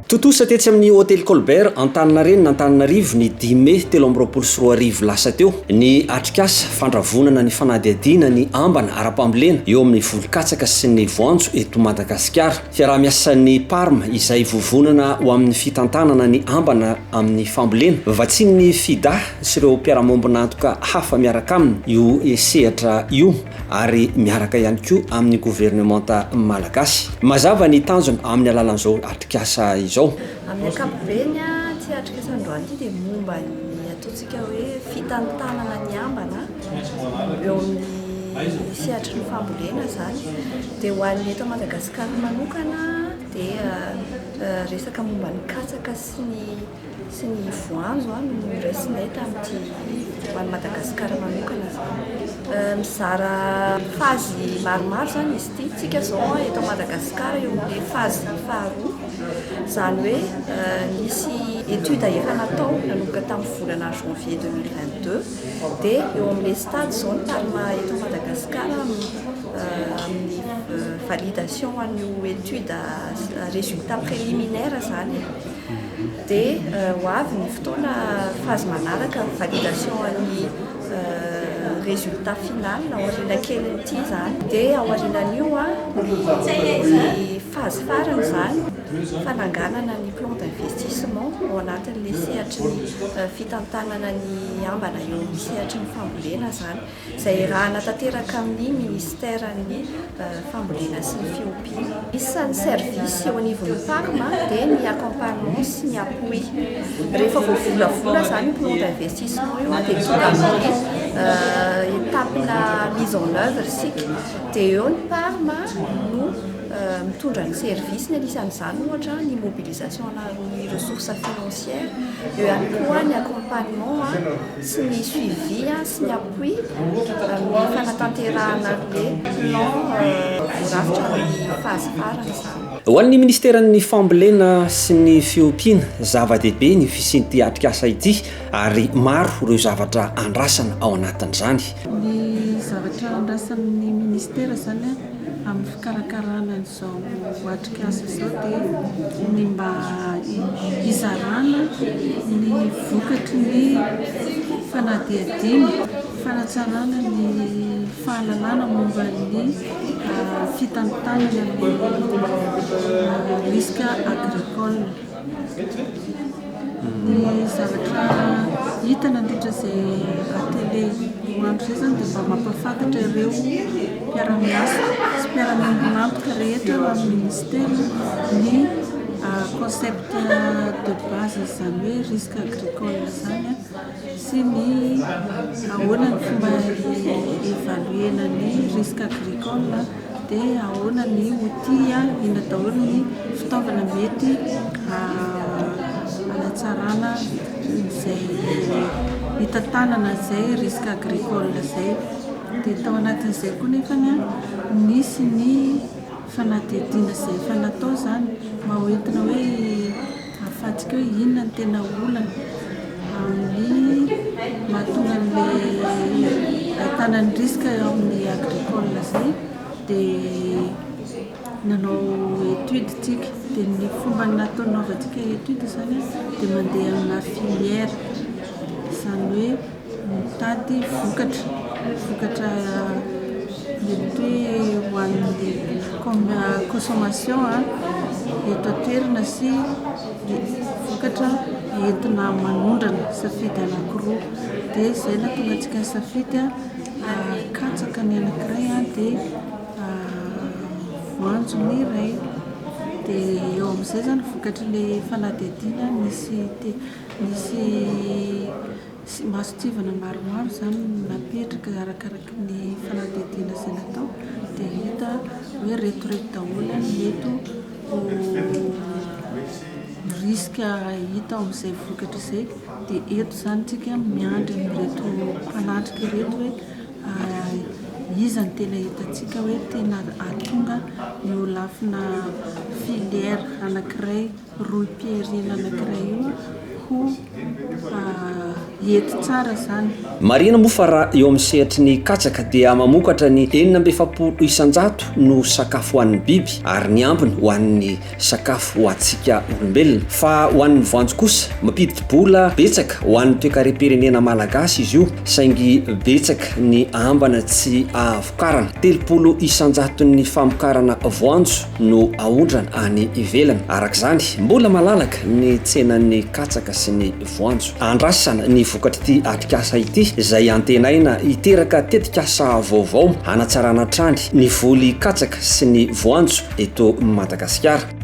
Tontosa tetsy amin'ny Hotely Colbert Antaninarenina Antananarivo ny dimy mey 2023 lasa teo ny atrikasa fandravonana ny fanadihadiana ny ambana ara-pambolena eo amin'ny voly katsaka sy ny voanjo eto Madagasikara. Fiaraha-miasan'ny PARM izay vovonana ho amin'ny fitantanana ny ambana amin'ny fambolena, vatsian'ny FIDA sy ireo mpiara-miombon'antoka hafa miaraka aminy io sehatra io ary miaraka ihany koa amin'ny governemanta malagasy. Mazava ny tanjona amin'ny alalan'izao atrikasa izao. Amin'ny ankapobeny, ity atrikasa androany ity dia momba ny ataontsika hoe fitantanana ny ambana eo amin'ny sehatry ny fambolena izany. Dia ho an'ny eto Madagasikara manokana dia resaka momba ny katsaka sy ny sy ny voanjo no noraisinay tamin'ity ho an'i Madagasikara manokana izany. Mizara phase maromaro izany izy ity. Isika izao eto Madagasikara eo amin'ny phase faharoa. Izany hoe nisy étude efa natao nanomboka tamin'ny volana janvier 2022 dia eo amin'ilay stade izao ny Parma eto Madagasikara amin'ny validation an'io étude résultat préliminaire izany e. Dia ho avy ny fotoana phase manaraka validation an'ny résultat final aoriana kelin'ity izany. Dia aorianan'io ny phase farany izany fananganana ny plan d'investissement ao anatin'ilay sehatry ny fitantanana ny ambana eo amin'ny sehatry ny fambolena izany. Izay iarahana tanteraka amin'ny minisiteran'ny fambolena sy ny fiompiana. Isan'ny service eo anivon'ny PARM dia ny accompagnement sy ny appui. Rehefa voavolavola izany io plan d'investissement io dia tonga amin'ny étape-na mise en oeuvre isika. Dia eo ny PARM no mitondra ny service-ny, anisan'izany ohatra ny mobilisation-na ny ressources financières, eo ihany koa ny accompagnement sy ny suivi sy ny appui amin'ny fanatanterahana an'ilay plan voarafitra amin'ny phase farany izany. Ho an'ny minisiteran'ny Fambolena sy ny Fiompiana, zava-dehibe ny fisian'ity atrikasa ity ary maro ireo zavatra andrasana ao anatin'izany. Ny zavatra andrasan'ny minisitera izany amin'ny fikarakarana an'izao atrikasa izao dia ny mba hizarana ny vokatry ny fanadihadiana, fanatsarana ny fahalalana momba ny fitantanana ny risque agricole. Ny zavatra hita nandritra izay atelier roa andro izay izany dia mba mampahafantatra ireo mpiara-miasa sy mpiara-miombon'antoka rehetra ao amin'ny ministera ny concept de base izany hoe risque agricole izany sy ny ahoana ny fomba hi-évaluer-na ny risque agricole. Dia ahoana ny outil, inona daholo ny fitaovana mety hanatsarana izay hitantanana izay risque agricole izay. Dia tao anatin'izay koa nefany nisy ny fanadihadiana izay efa natao izany mba ho entina hoe ahafahantsika hoe inona no tena olana amin'ny mahatonga an'ilay ahitana ny risque eo amin'ny agricole izay dia nanao étude tsika dia ny fomba nataon'naovantsika étude izany dia mandeha amina filière izany hoe Mitady vokatra, vokatra mety hoe ho an'ny consommation eto an-toerana sy vokatra entina manondrana, safidy anankiroa. Dia izay no nahatonga antsika nisafidy katsaka ny anankiray dia voanjo ny iray. Dia eo amin'izay izany vokatr'ilay fanadihadiana nisy nisy Mason-tsivana maromaro izany no napetraka arakaraky ny fanadihadiana izay natao dia hita hoe ireto ireto daholo ny mety ho risque hita ao amin'izay vokatra izay dia eto izany isika miandry an'ireto mpanatrika ireto hoe iza no tena hitantsika hoe tena hahatonga io lafina filière anankiray rohim-pihariana anankiray io. ho hety tsara izany. Marihina moa fa raha eo amin'ny sehatry ny katsaka dia mamokatra ny 46% no sakafo ho an'ny biby ary ny ambiny ho an'ny sakafo ho antsika olombelona. Fa ho an'ny voanjo kosa, mampidi-bola betsaka ho an'ny toekarem-pirenena malagasy izy io, saingy betsaka ny ambana tsy ahavokarana. 30 isan-jaton'ny famokarana voanjo no aondrana any ivelany. Araka izany, mbola malalaka ny tsenan'ny katsaka sy ny voanjo. Andrasana ny vokatr'ity atrikasa ity, izay antenaina hiteraka tetikasa vaovao hanatsarana hatrany ny voly katsaka sy ny voanjo eto Madagasikara.